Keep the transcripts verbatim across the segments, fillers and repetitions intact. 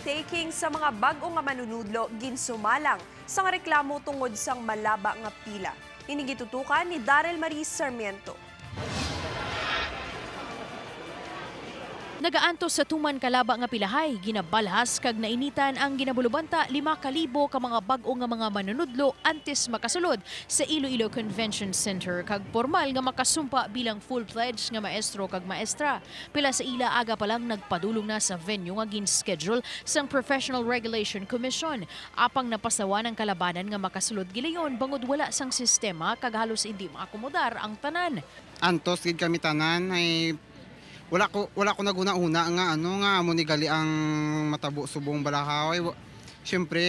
oath-taking sa mga bag-o nga manunudlo ginsumalang sang reklamo tungod sang malaba nga pila. Ini gitutukan ni Daryl Marie Sarmiento. Nagaantos sa tuman ka laba nga pilahay, ginabalhas kag nainitan ang ginabulubanta lima ka libo ka mga bag-o nga mga manunudlo antes makasulod sa Iloilo Convention Center kag pormal nga makasumpa bilang full-fledged nga maestro kag maestra. Pila sa ila aga pa lang nagpadulong na sa venue nga gin-schedule sang Professional Regulation Commission. Apang napasawan ang kalabanan nga makasulod gilayon bangod wala sang sistema kag halos indi maakomodar ang tanan. Antos gid kami tanan ay wala ko, wala ko naghuna-huna nga ano nga amo ni gali ang matabo subong balahaw. Ay, wa-, syempre,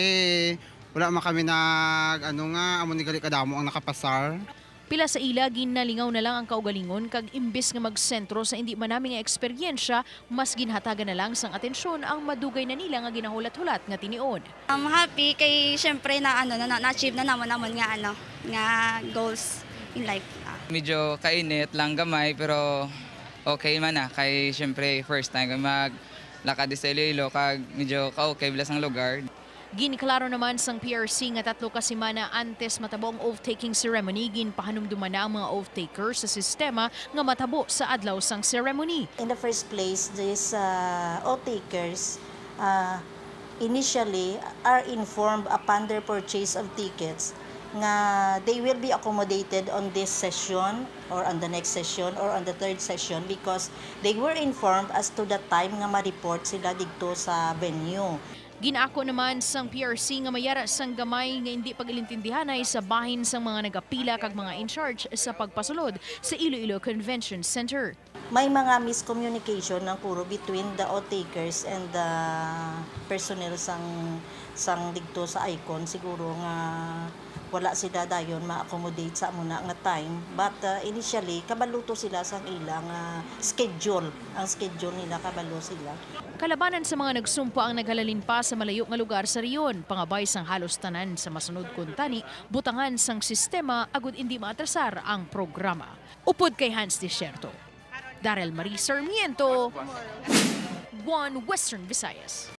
wala man kami nag ano nga amo ni gali kadamo ang nakapasar. Pila sa ila ginalingaw na lang ang kaugalingon kag imbes nga magsentro sa indi manami nga eksperyensya, mas ginhatagan na lang sang atensyon ang madugay na nila nga ginahulat-hulat nga tinion. I'm happy kay syempre na ano na, na, na-achieve na namon namon nga ano nga goals in life. Ah. Medyo kainit lang gamay pero okay man na kay syempre first time ko maglakad sa Iloilo kag medyo ka-okay bala sang lugar. Ginklaro naman sang P R C nga tatlo ka semana antes matabo ang oath-taking ceremony, ginpahanumduman na ang mga oath-takers sa sistema nga matabo sa adlaw sang ceremony. In the first place, these uh, oath-takers uh, initially are informed upon their purchase of tickets nga they will be accommodated on this session or on the next session or on the third session because they were informed as to the time nga ma-report sila didto sa venue. Gin-ako naman sang P R C nga may ara sang gamay nga indi pag-ilintindihanay sa bahin sang mga nagapila kag mga in charge sa pagpasulod sa Iloilo Convention Center. May mga miscommunication lang puro between the oath-takers and the personnel sang, sang didto sa Icon. Siguro nga wala sila dayon ma-accommodate sa amo na nga time. But uh, initially, kabalo to sila sang ila nga schedule. Ang schedule nila, kabalo sila. Kalabanan sa mga nagsumpa ang naghalalin pa sa malayo nga lugar sa rehiyon, pangabay sang halos tanan sa masunod kuntani butangan sang sistema agud indi maatrasar ang programa. Upod kay Hans Desierto, Daryl Marie Sarmiento, One Western Visayas.